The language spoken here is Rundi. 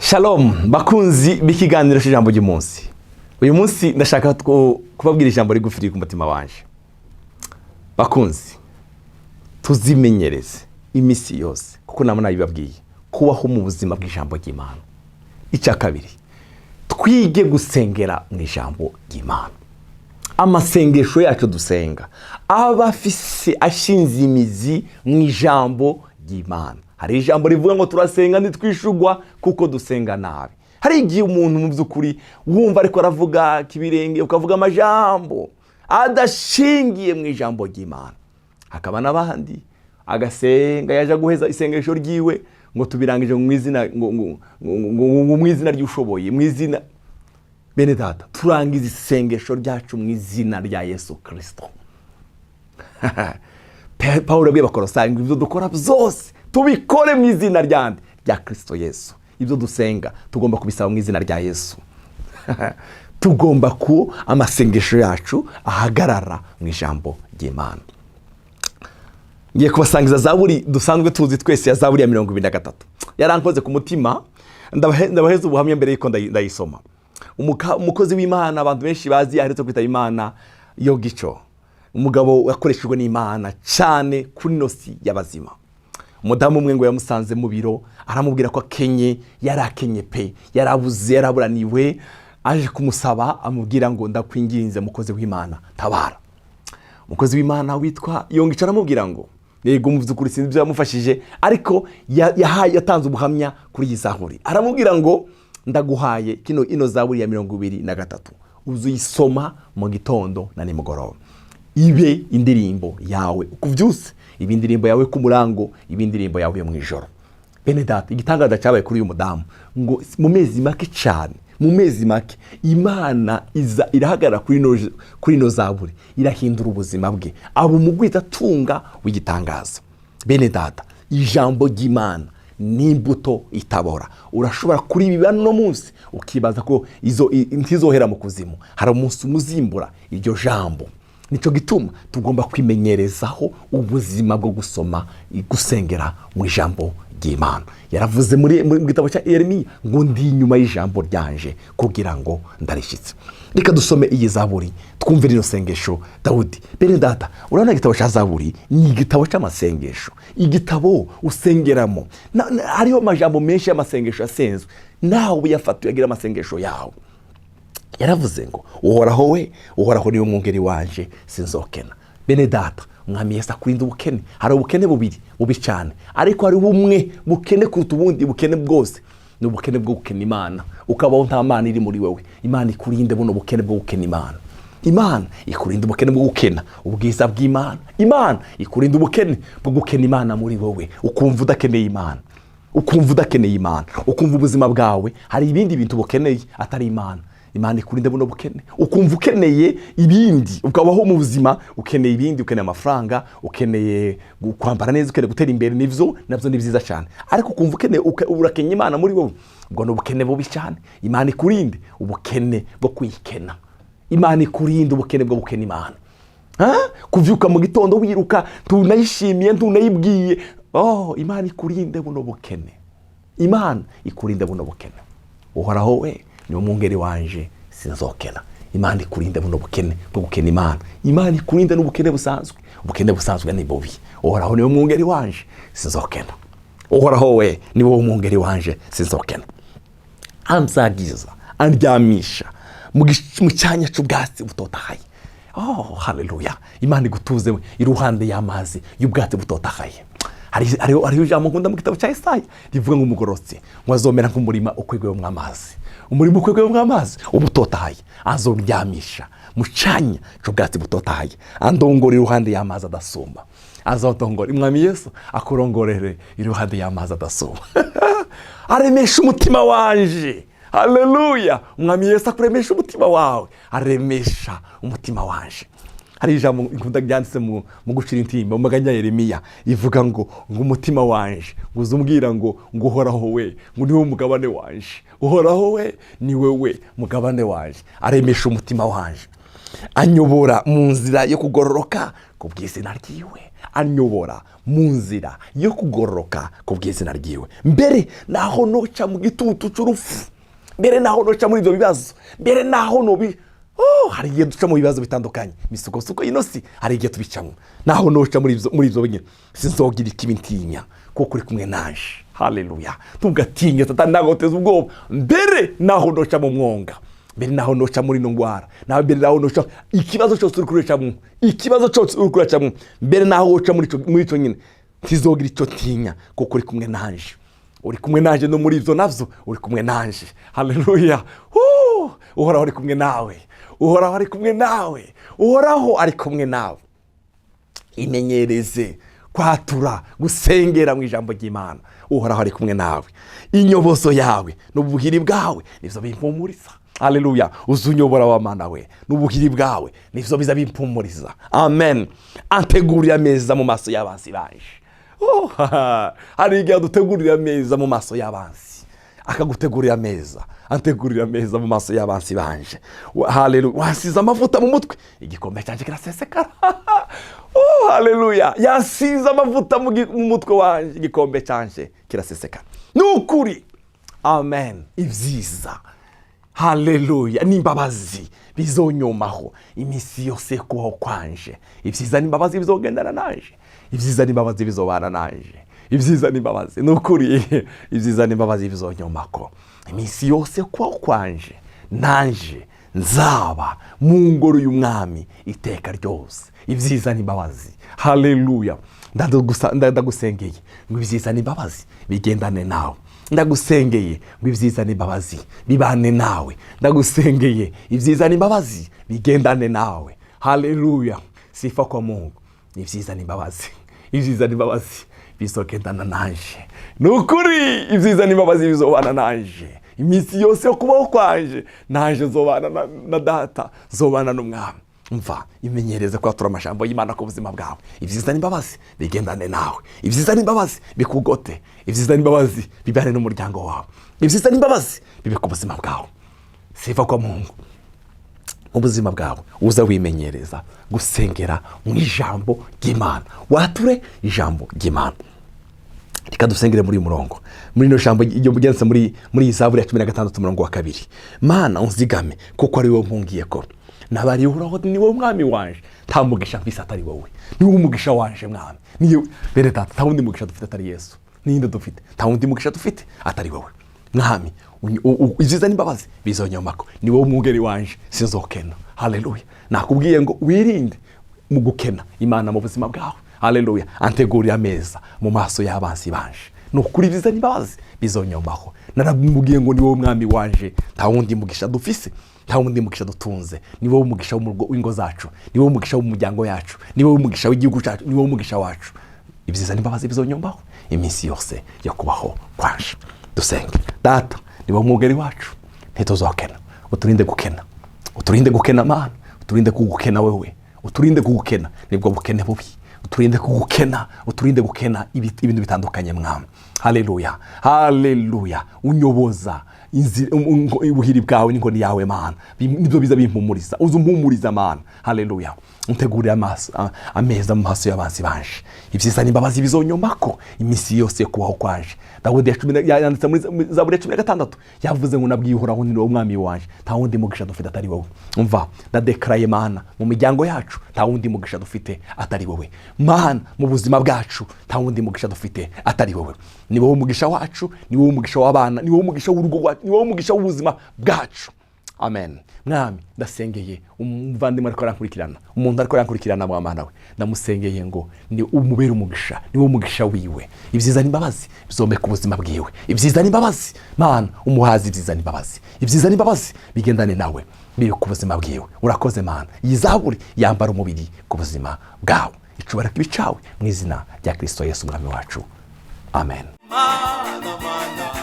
Shalom bakunzi b'ikiganiro cy'ijambo ry'umunsi. Uyu munsi ndashaka kubabwira ijambo rigufi riri ku mutima wanje. Bakunzi, tuzimenyereze iminsi yose, kuko nabo nabibabwiye, kubaho mu buzima bw'ijambo ry'Imana. Icya kabiri, twige gusengera mu ijambo ry'Imana. Amasengesho yacu dusenga aba afise ashinze imizi mu ijambo ry'Imana. Hari ijambo rivuga ngo turasenga ntitwishugwa kuko dusenga nabi. Hari igihe umuntu mu by'ukuri wumva ariko aravuga kibirenge, ukavuga amajambo adashingiye mu ijambo ry'Imana. Hakaba n'abandi agasenga, yaje guheza isengesho ryiwe ngo tubirangije mu izina ngo mu izina ry'ushoboye, mu izina. Bene data, turangiza isengesho ryacu mu izina rya Yesu Kirisito. Pawulo yabwiye Abakorosayi ngo ibyo dukora byose tubikore mu izina ryande? Rya Kirisito Yesu. Ibyo dusenga tugomba kubisaba mu izina rya Yesu. Tugomba ku amasengesho yacu ahagarara mu ijambo ry'Imana. Ngiye kubasangiza zaburi dusanzwe tuzi twese, ya zaburi ya 23. Yarankoze ku mutima. Ndabaheza ubuhamya mbere y'uko ndayisoma. Umukozi w'Imana abantu benshi bazi aherutse kwitaba Imana, Yogico, umugabo wakoreshejwe n'Imana cyane kuri ino si y'abazima. Umudamu umwe ngo yamusanze mu biro, aramubwira ko akenye, yari akenye pe, yarabuze, yaraburaniwe. Aje kumusaba, amubwira ngo: "Ndakwinginze mukozi w'Imana, tabara." Umukozi w'Imana witwa Yongica aramubwira ngo yego, mu by'ukuri sinzi ibyo yamufashije, ariko yahaye, yatanze ubuhamya kuri iyi zaburi. Aramubwira ngo: "Ndaguhaye kino, ino zaburi ya 23, uzuyisoma mu gitondo na nimugoroba, ibe indirimbo yawe uko ubyutse, ibe indirimbo yawe ku murango, ibe indirimbo yawe yo mu ijoro." Bene data, igitangaza cyabaye kuri uyu mudamu, ngo mu mezi make cyane, mu mezi make, Imana iza irahagarara kuri ino zaburi, irahindura ubuzima bwe, aba umugwizatunga w'igitangaza. Bene data, ijambo ry'Imana ni imbuto itabora. Urashobora kuribiba no munsi ukibaza ko izo ntizohera mu kuzimu. Hari umunsi umuzimbura iryo jambo. Nicyo gituma tugomba kwimenyerezaho ubuzima bwo gusoma, gusengera mu ijambo ry'Imana. Yaravuze mu gitabo cya Yeremiya ngo: "Ndi inyuma y'ijambo ryanje kugira ngo ndarishyitse." Reka dusome iyi zaburi, twumve rino sengesho Dawudi. Bene data, urabona igitabo cya Zaburi ni igitabo cy'amasengesho, igitabo usengeramo. Hariho amajambo menshi y'amasengesho yasenzwe, nawe uyafata uyagira amasengesho yawe. Yaravuze ngo: "Uhoraho we, Uhoraho niwe mwungeri wanje, sinzokena." Bene data, Umwami Yesu akurinda ubukene. Hari ubukene bubiri bubi cyane, ariko hari bumwe bukene kuruta ubundi bukene bwose, ni ubukene bwo gukena Imana, ukabaho nta Mana iri muri wowe. Imana ikurinde buno bukene bwo gukena Imana. Imana ikurinda ubukene bwo gukena ubwiza bw'Imana. Imana ikurinda ubukene bwo gukena Imana muri wowe, ukumva udakeneye Imana, ukumva udakeneye Imana, ukumva ubuzima bwawe hari ibindi bintu bukeneye atari Imana. Imana ikurinde buno bukene, ukumva ukeneye ibindi, ukabaho mu buzima ukeneye ibindi, ukeneye amafaranga, ukeneye kwambara neza, ukeneye gutera imbere. Nibyo, nabyo ni byiza cyane, ariko ukumva ukeneye urakenya Imana muri wowe, ubwo ni ubukene bubi cyane. Imana ikurinde ubukene bwo kwikena. Imana ikurinde ubukene bwo gukena Imana. Ha? Kubyuka mu gitondo wiruka, ntunayishimiye, ntunayibwiye. Oh, Imana ikurinde buno bukene. Imana ikurinde buno bukene. "Uhoraho we niwe mwungeri wanje, sinzokena." Imana ikurinde buno bukene bwo gukena Imana. Imana ikurinde n'ubukene busanzwe. Ubukene busanzwe ni bubi. "Uhoraho niwe mwungeri wanje, sinzokena." Uhoraho we niwe mwungeri wanje, sinzokena. Anzagiza, andyamisha mu cyanya cy'ubwatsi butotahaye. Oh, haleluya! Imana igutuze iruhande y'amazi y'ubwatsi butotahaye. Hariho ijambo nkunda mu gitabo cya Isaya rivuga ngo umugororotsi ngo azomera nk'umurima ukwegwemo amazi, umurima ukwegwemo amazi uba utotahaye. Azoryamisha mu cyanya cy'ubwatsi butotahaye, andongora iruhande y'amazi adasumba. Azotongora, Umwami Yesu akurongorere iruhande y'amazi adasumba. Aremesha umutima wanje. Haleluya! Umwami Yesu akuremesha umutima wawe. Aremesha umutima wanje. Hari ijambo nkunda ryanditse mu Gucira Intimba, mu maganya ya Yeremiya, ivuga ngo umutima wanje ngo uze umbwira ngo Uhoraho we ngo niwe mugabane wanje. Uhoraho we ni wewe mugabane wanje. Aremesha umutima wanje. Anyobora mu nzira yo kugororoka ku bw'izina ryiwe. Anyobora mu nzira yo kugororoka ku bw'izina ryiwe. Mbere naho noca mu gitutu cy'urupfu, mbere naho noca muri ibyo bibazo, mbere naho nobi, oh, hari igihe duca mu bibazo bitandukanye, imisukosuko y'ino si hari igihe tubicamo. Naho noca muri ibyo nyine, sinzogira ikibi ntinya kuko uri kumwe nanje. Haleluya! Tugatinye Satani nagoteza ubwoba. Mbere naho noca mu mwonga, mbere naho noca muri ino ndwara, naho mbere naho noca ikibazo cyose uri kuracamo, ikibazo cyose uri kuracamo, mbere naho woca muri ico nyine, ntizogira icyo ntinya kuko uri kumwe nanje. Uri kumwe nanje no muri ibyo navyo, uri kumwe nanje. Haleluya! Woo! Uhoraho ari kumwe nawe, Uhoraho ari kumwe nawe, Uhoraho ari kumwe nawe. Imenyereze kwatura, gusengera mu ijambo ry'Imana. Uhoraho ari kumwe nawe. Inyobozo yawe n'ubuhiri bwawe nibyo bimpumuriza. Haleluya! Uzunyobora wa Mana we, n'ubuhiri bwawe nibyo biza bimpumuriza. Amen. Antegurira ameza mu maso y'abansi banje. Oh, hari igihe adutegurira ameza mu maso y'abansi, akagutegurira ameza. Antegurira ameza mu maso y'abansi banje. Haleluya! Wasize amavuta mu mutwe, igikombe cyanjye kirasesekara. Oh, haleluya! Yasize amavuta mu mutwe wanje, igikombe cyanjye kirasesekara. Ni ukuri, amen. Ibyiza, haleluya, n'imbabazi bizonyomaho iminsi yose yo kubaho kwanje. Ibyiza n'imbabazi bizogendana nanje, ibyiza n'imbabazi bizobana nanje, ibyiza n'imbabazi, ni ukuri, ibyiza n'imbabazi bizonyomako iminsi yose yo kubaho kwanje, nanje nzaba mu ngoro y'Umwami iteka ryose. Ibyiza n'imbabazi, haleluya! Ndagusengeye ngo ibyiza n'imbabazi bigendane nawe. Ndagusengeye ngo ibyiza n'imbabazi bibane nawe. Ndagusengeye ibyiza n'imbabazi bigendane nawe. Haleluya! Sifa kwa Mungu. Ibyiza n'imbabazi, ibyiza n'imbabazi bizogendana nanje. Ni ukuri, ibyiza n'imbabazi bizobana nanje iminsi yose yo kubaho kwanje, nanje nzobana na Data, nzobana n'Umwami. Mva imenyereze kwatura amajambo y'Imana ku buzima bwawe. Ibyiza n'imbabazi bigendane nawe, ibyiza n'imbabazi bikugote, ibyiza n'imbabazi bibane n'umuryango wawe, ibyiza n'imbabazi bibe ku buzima bwawe. Sifa kwa Mungu. Mu buzima bwawe uza wimenyereza gusengera mu ijambo ry'Imana, wature ijambo ry'Imana. Reka dusengere muri uyu murongo, muri ino jambo iryo ryanditse muri iyi Zaburi ya 16, umurongo wa 2. Mana, unzigame kuko ari wowe mpungiye ko. Nabariye Uhoraho, ni wowe Mwami wanje, nta mugisha mfise atari wowe. Ni wowe umugisha wanje, Mwami. Niyo bene Data, nta wundi mugisha dufite atari Yesu. Ninde dufite? Nta wundi mugisha dufite atari wowe, Mwami. Ibyiza n'imbabazi bizonyomako. Ni wowe umwungeri wanje, sinzokena. Haleluya! Nakubwiye ngo wirinde mu gukena Imana mu buzima bwawe. Haleluya! Antegurira ameza mu maso y'abansi banje. Ni ukuri, ibyiza n'imbabazi bizonyomaho. Naramubwiye ngo ni wowe Mwami wanje, nta wundi mugisha dufise, nta wundi mugisha dutunze. Ni wowe umugisha w'ingo zacu, ni wowe umugisha w'umuryango yacu, ni wowe umugisha w'igihugu cyacu, ni wowe umugisha wacu. Ibyiza n'imbabazi bizonyombaho iminsi yose yo kubaho kwanje. Dusenge. Data, ni wowe mwungeri wacu, ntituzokena. Uturinde gukena, uturinde gukena Mana, uturinde kugukena wewe, uturinde kugukena, nibwo bukene bubi. Uturinde kugukena, uturinde gukena ibintu bitandukanye, Mwami. Haleluya, haleluya! Unyoboza ubuhiri bwawe n'inkoni yawe, Mana, nibyo biza bimpumuriza. Uza umpumuriza, Mana. Haleluya! Untegurire ameza mu maso y'abansi banje. Ibyiza n'imbabazi bizonyomako iminsi yose yo kubaho kwanje. Dawudi yanditse muri Zaburi ya 16, yavuze ngo nabwiye Uhoraho, ni wowe Mwami wanje, nta wundi mugisha dufite atari wowe. Umva, ndadekaraye, Mana, mu miryango yacu nta wundi mugisha dufite atari wowe. Mana, mu buzima bwacu nta wundi mugisha dufite atari wowe. Ni wowe umugisha wacu, ni wowe umugisha w'abana, ni wowe umugisha w'urugo rwacu, ni wowe umugisha w'ubuzima bwacu. Amen. Mwami, ndasengeye umuvandimwe ariko arankurikirana, umuntu ariko arankurikirana. Mwana we, ndamusengeye ngo ni umubere umugisha, ni wowe umugisha wiwe. Ibyiza n'imbabazi bizombe ku buzima bwiwe. Ibyiza n'imbabazi, Mana, umuhazi ibyiza n'imbabazi, ibyiza n'imbabazi bigendane nawe, biri ku buzima bwiwe. Urakoze, Mana. Iyi zaburi yambara umubiri ku buzima bwawe. Icubahiro kibe icawe mu izina rya Kristo Yesu Umwami wacu. Amen. Mana, Mana.